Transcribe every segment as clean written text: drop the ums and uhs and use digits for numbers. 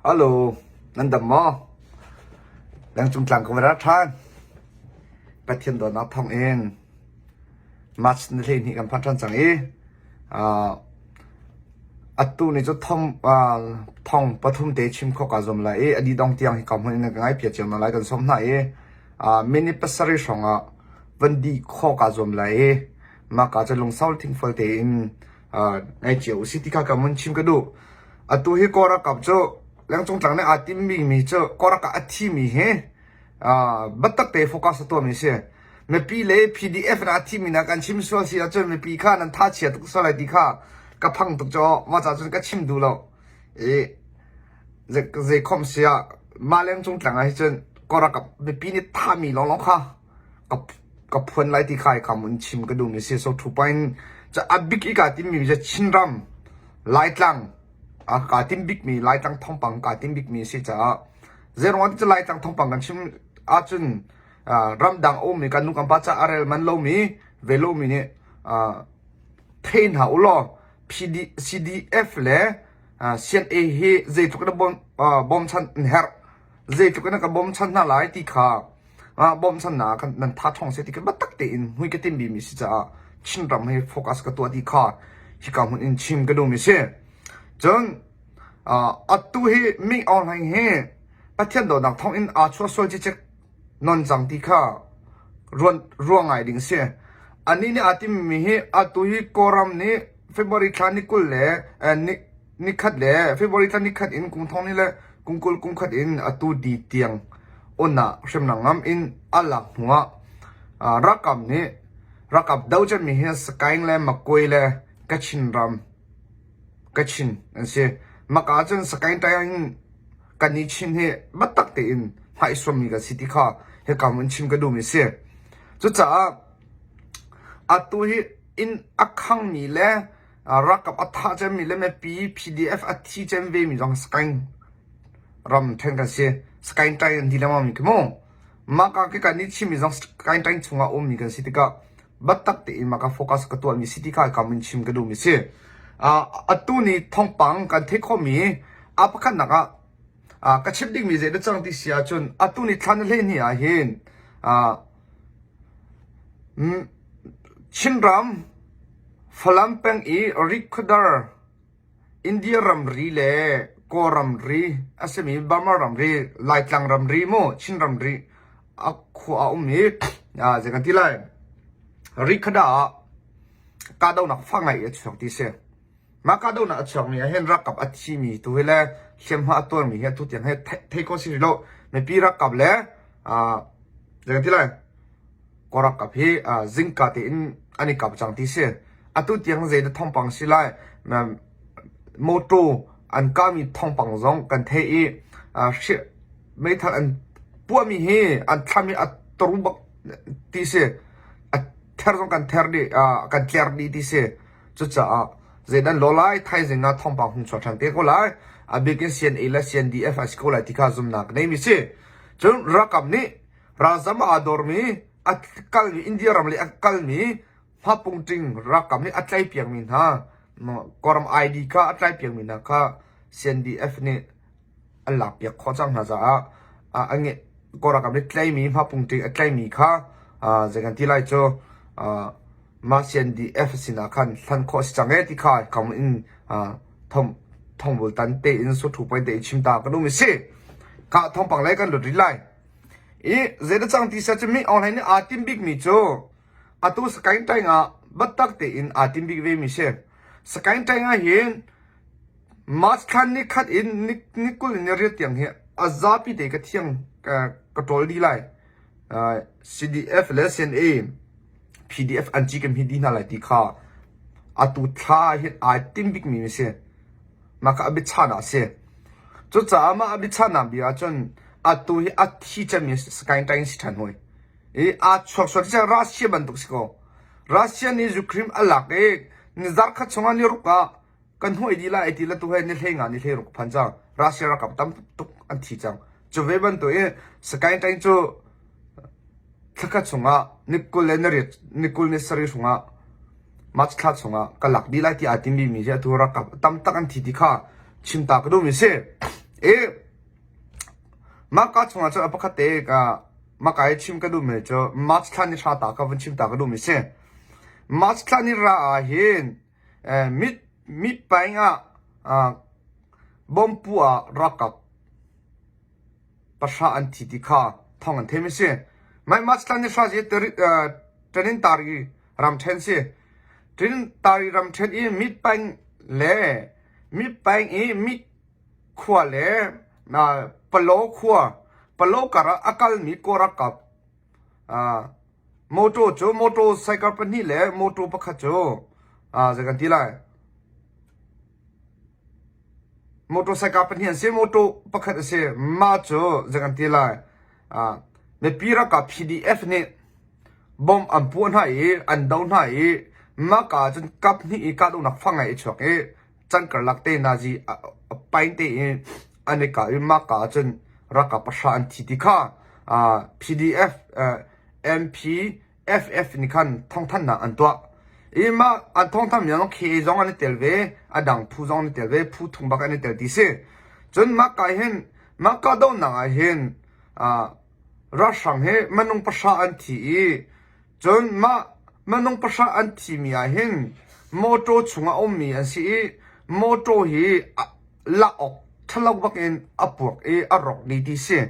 Hello, nan dam maw? Lengcung tlang ka va ra ṭhan. Pathian dawtnak thawng in March ni 12 kan phan ṭhan cang i uh, atu ni cu thong uh, thong pathum te chim khawh kaa zuam lai i a dih dong tiang hi ka hmun in ka ngai pia cio hna lai kan sawm hna i uh, minute pasarih hrawng ah van dih khawh kaa zuam lai i mah ka cu lungsau thingfual tein uh, ngai cio usih ti kha ka mun chim ka duh. Atu hi Kawl ralkap cu lengcung tlang nih aa timmi mi cu Kawl ralkap a thimi hi uh, biatak te focus a tuahmi si. Mipi le PDF in a thimi na kan chim sual si ahcun mipi kha nan tha chia tuk sual lai ti kha ka phang tuk cu mah ca cun ka chim duh lo. I zei khom si ah mah lengcung tlang ah hi cun Kawl ralkap mipi nih thami lawnglawng kha ka ka phuan lai ti kha ka mun chim ka duhmi si. So thu point cu a bik i kaa timmi cu Chinram Laitlang a kaa tim bikmi Laitlang thawngpang kaa tim bikmi a si caah zeiruang ti cu Laitlang thawngpang kan chim ahcun ramdang a ummi kan nu kan pa ca a rel man lomi ve lomi nih thei hna u law PD, CDF le CNA hi zeitluk in bawmchan an herh zeitluk in ka bawmchan hna lai ti kha bawmchannak ah nan tha ṭhawng seh ti kha biatak tein hmui ka timmi mi si caah Chinram hi focus ka tuah ti kha hika hmun in chim ka duhmi si. Cun atu hi Ming Aung Hlaing hi Pathian dawtnak thawng in aa chuah sual cicek non cang ti kha ruan ruah ngai ding si. Anih nih aa timmi hi atu hi Kawlram nih February thla ni 20 le ni nikhat le February thla nikhat in kum thong ni le kum 20 kum khat in atu di tiang on ah hremnak ngam in a lak hnu ah ralkap nih ralkap do cemmi hi Sagaing le Makwe le Kachin ram Kachin an si. Maka cun Sagaing in kan i Chin hi biatak tein hmaisuammi kan si ti kha hika in chim ka duhmi si. Cucaah atu hi inn a khangmi le Ralkap a thah cemmi le mipi PDF a thi cem vemi zong Sagaing ram then kan si. Sagaing ṭai an ti lengmang mi khi mu. Mah ka khi kan nih chimmi zong Sagaing ṭai chungah ummi kan si tikah biatak tein mah ka focus ka tuahmi si ti kha kam in chim ka duhmi si. Atu ni thawngpang kan theih khawhmi a pakhatnak ah ka chim dingmi zei dah cang ti si ahcun atu ni thla ni 12 ah hin Chinram Falam peng i Rikhuadar, India ramri le Kawl ramri a simi Burma ramri, Laitlang ramri mu Chin ramri a khua a um i zei kan ti lai Rikhuadar ah kahdohnak fak ngai a chuak ti si. Mah kahdohnak a chuakmi ah hin ralkap a thimi tu hi le hliamhma a tuarmi hi atu tiang hi theih khawh si rih lo. Mipi ralkap le zei kan ti lai Kawl ralkap hi zingka tein an i kap cang ti si. Atu tiang zei dah thawngpang si lai motor an kahmi thawngpang zong kan theih i meithal an puahmi hi an thlami a taru bak ti si. A ther zong kan ther dih kan tler dih ti si. Cucaah zeidah law lai thaizing ah thawngpang hung chuak ṭhan te ko lai. A bik in CNA le CNDF a si ko lai ti kha zumnak neimi si. Cun ralkap nih Ralzam aa dormi, a kalmi India ram lei a kalmi hmapungṭing ralkap nih a tlaipiakmi hna Kawlram ID kha a tlaipiakmi hna kha CNDF nih an lakpiak khawh cang hna caah a nge Kawl ralkap nih tlaimi hmapungṭing a tlaimi kha zei kan ti lai cu mah CNDF sinah khan hlan khawh a si cang ee ti kha kam in thongbul tan tein suthu poi tein chim ta ka duhmi si. Ka thawngpang lei kan lut rih lai. I zeidah cang ti seh cu mi online nih aa tim bikmi cu atu Sagaing Taing ah biatak tein aa tim bik vemi si. Sagaing Taing ah hin March thla ni khat in ni, ni 20 ni riat tiang hi a zapi te ka thiang ka, ka ṭawl dih lai. Uh, CDF le CNA PDF an ci kan hi dih hna lai ti kha atu thla hin aa tim bikmi si. Mah kha a biachahnak a si. Cucaah mah a biachahnak bia ahcun atu hi a thi cemmi Sagaing Taing si ṭhan hawi. I aa chuak sual ti Russia bantuk si ko. Russia nih Ukraine a lak i ni zarkhat chungah ni ruk ah kan hnuai dih lai ti le tu he ni hlei nga ni hlei ruk phan cang. Russia ralkap tam tuk an thi cang. Cu ve bantuk i Sagaing Taing cu Thlakhat chungah ni 20 le ni riat ni 20 ni sarih chungah March thla chungah ka lak dih lai ti aa timmi mi hi atu ralkap tam tak an thi ti kha chim ta ka duhmi si. I mah ka chungah cun a pakhat te ka mah ka i chim ka duhmi cu March thla ni hra ta ka vun chim ta ka duhmi si. March thla ni ra ah hin mit mit paing ah bompu ah ralkap pahra an thi ti kha thawng an theimi si. Mai March thla ni hra zi Tanintari ramṭhen si. Tanintari ramṭhen i mit paing le mit paing i mit khua le Palaw khua Palaw kar ah a kalmi Kaw ralkap motor cu motorcycle pahnih le motor pakhat cu zei kan ti lai motorcycle pahnih an si motor pakhat a si mah cu zei kan ti lai mipi ralkap PDF nih bomb an puah hna i an doh hna i mah ka ah cun kap hnih i kahdohnak fang ngai a chuak i can karlak te nazi pain te i an i kah i mah ka ah cun ralkap pahra an thi ti kha PDF MPFF nih khan thawngthanhnak an tuah. I mah an thawngthanhmi zong KA zong an i tel ve, a dang phu zong an i tel ve, phu thum bak an i tel ti si. Cun mah ka hin mah kahdohnak ah hin ralhrang hi minung pahra an thi i Cun mah minung pahra an thimi ah hin mawṭaw chungah a ummi an si i mawṭaw hi lak awk ṭhalo bakin a puak i a rawk dih ti si.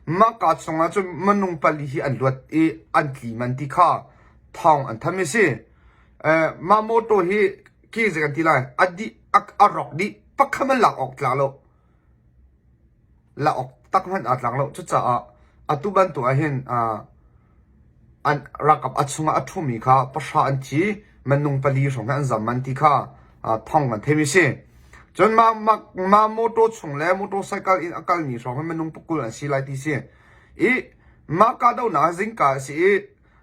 Mah kaa chungah cun minung pali hi an luat i an tli man ti kha thawng an tham i si. Mah mawṭaw hi ki zei kan ti lai a dih a rawk dih pakhat hmanh lak awk tlak lo. Lak awk tak hmanh aa tlak lo. Cucaah atu bantuk ahhin an ralkap a chungah a ṭhumi kha pahra an thi, minung pali hrawng hi an zam an ti kha thong kan theimi si. Cun mah, mah, mah motor chung le motorcycle in a kalmi hrawng hi minung pakul an si lai ti si. I mah kahdohnak zingka a si i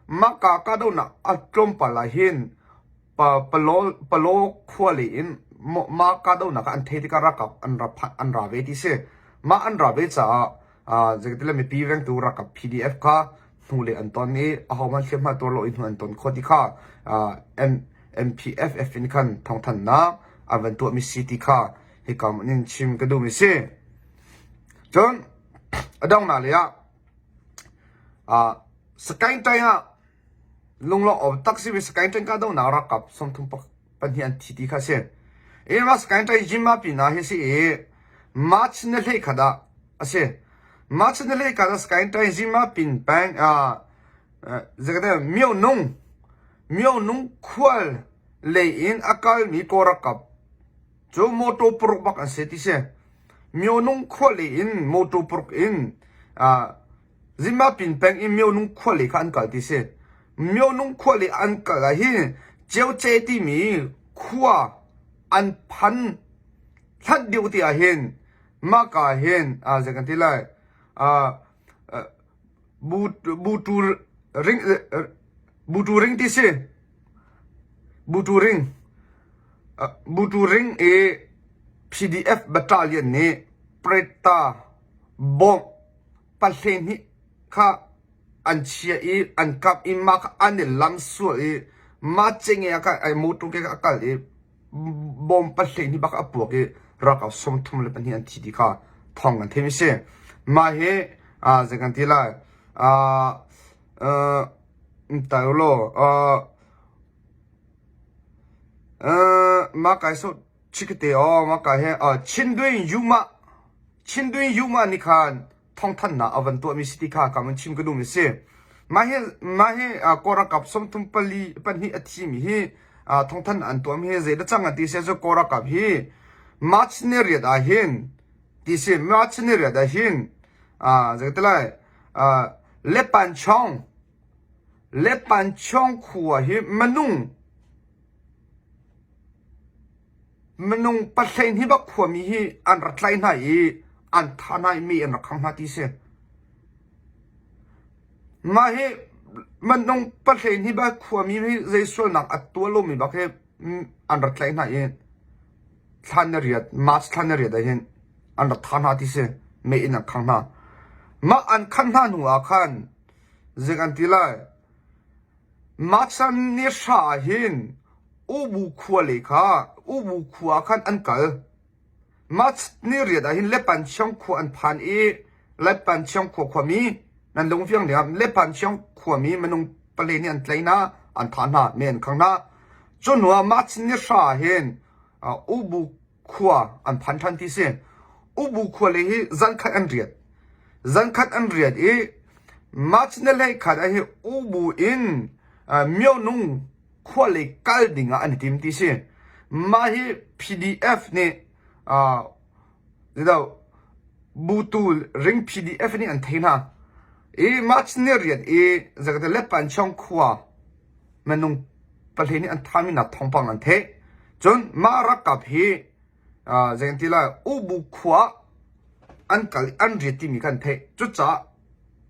mah ka kahdohnak a tlawmpal ah hin Palaw khua lei in mah kahdohnak ah an thei tikah ralkap an ra an ra ve ti si. Mah an ra ve caah zeitile mipi vengtu ralkap PDF kha hnulei an ton i ahohmanh hliamhma tuar lo in hnu an ton khawh ti kha MPFF in khan thawngthanhnak an van tuahmi si ti kha hika in chim ka duhmi si. Cun a donghnak lei ah Sakaing Ṭaing ah lunglawmh awk tak simi Sakaing Ṭaing kahdohnak ralkap 30 pahnih an thi ti kha a si. Hi Sakaing Ṭaing Jimma pinah hi a si i March ni 11 ah a si. March ni 11 ah Sakaing Ṭaing Jimma pin peng zeikate Myo-nung Myo-nung khual lei in a kalmi Kawl ralkap cu motor paruk bak an si ti si. Myo-nung khua lei in motor paruk in Zimapin peng i Myonung khua lei kha an kal ti si. Myonung khua lei an kal ah hin Ceuce timi khua an phan hlat deuh ti ah hin mahka hin zei kan ti lai butu ring butu ring ti si butu ring butu ring i PDF battalion nih Preta bawmh pahlehnih kha an chia i an kap i mah kha an i lam sual i mah cenge ah khan ai motor ke kha a kal i bom pahlehnih bak a puak i ralkap 32 an thi ti kha thawng kan theimi si. Mah hi zei kan ti lai tai law mah kai so chikate aw mah kai he Chindwin Yuma Chindwin Yuma nih khan thawngthanhnak a van tuahmi si ti kha ka van chim ka duhmi si. Mah hi mah hi Kawl ralkap 34 pahnih a thimi hi thawngthanhnak an tuahmi hi zeidah cang an ti si cu Kawl ralkap hi March ni riat ah hin ti si March ni riat ah hin zei lai Lepanchong Lepanchong khua hi minung Minung pahlein hi bak khuami hi an ra tlai hna i an thah hna i mi an rak khang hna ti si. Mah hi minung pahlein hi bak khuami hi zei sualnak a tuah lomi bak hi an ra tlaih hna i thla na riat March thla na riat ah hin an rak thah hna ti si. Mei in an khang hna. Mah an khan hna hnu ah khan zei an ti lai March ni hra ah hin Ubu khua lei kha Ubu khua ah khan an kal. March ni riat ah hin Lepanchiang khua an phan i Lepanchiang khua khuami nan lungfiang ding ah Lepanchiang khuami minung pale nih an tlai hna, an thah hna, mei an khang hna. Cu hnu ah March ni hra ah hin Ubu khua an phan ṭhan ti si. Ubu khua le hi zankhat an riat. Zankhat an riat i March ni 11 ah hi Ubu in Myonung khua lei kal ding ah an i tim ti si. Mah hi PDF nih butu ring PDF nih an thei hna. I March ni riat i zakate Lepanchong khua minung pahnih nih an thami nak thawngpang an theih. Cun mah ralkap hi zei ti lai Ubu khua an kal an riat timi kan theih. Cucaah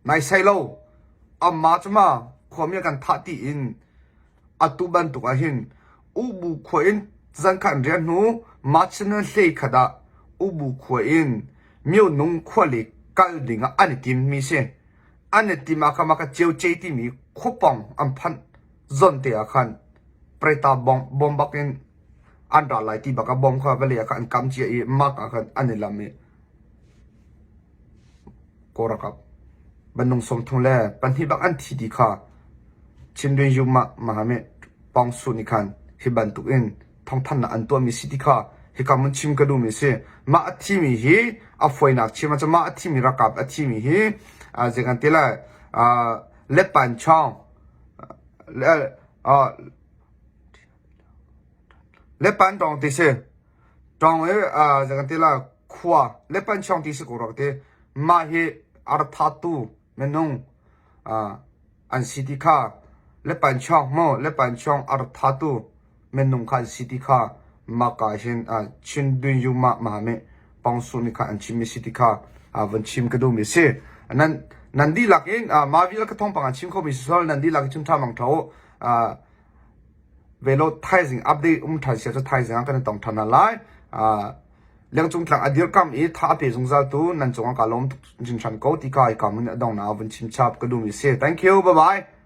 naisai lo amma cu ma khuami a kan thah tiin atu bantuk ah hin Ubu khua in zankhat an riah hnu March ni 11 ah Ubu khua in Myonung khua lei kal ding ah an i timmi si. An i tim ah khan mah kha Ceuce timi khuapawng an phanh zawn te ah khan Preta bom bak in an ra lai ti bak ah bom kha vawlei ah khan an kam cia i mak ah khan an i lam i Kawl ralkap minung 32 bak an thi ti kha Chindwin Yuma Mahamit Pawng Su nih khan hi bantuk in thawngthanhnak an tuahmi si ti kha hika mun chim ka duhmi si. Mah a thimi hi a fawinak chim ahcun mah a thimi ralkap a thimi hi zei kan ti lai Letpan Chawng Letpan Tawng ti si. Tawng i zei kan ti lai khua Letpan Chawng ti si ko rua ka ti. Mah hi a rak thattu minung an si ti kha Letpan Chawng maw Letpan Chawng a rak thattu minung kha an si ti kha maka hin Chindwin Yuma Mahame Pangsu nih kha an chimmi si ti kha van chim ka duhmi si. Nan nan dihlak in mah vial ka thawngpang an chim khomi si sual nan dihlak in chim ṭha mang ṭha u. Velo thaizing update um ṭhan sia cu thaizing ah kan i tong ṭhan hna lai. Lengcung tlang a dirkam i tha a pe zungzal tu nan cungah ka lawm tuk hringhran ko ti ka i ka mun a dong na vun chim chap ka duhmi si. Thank you. Bye bye.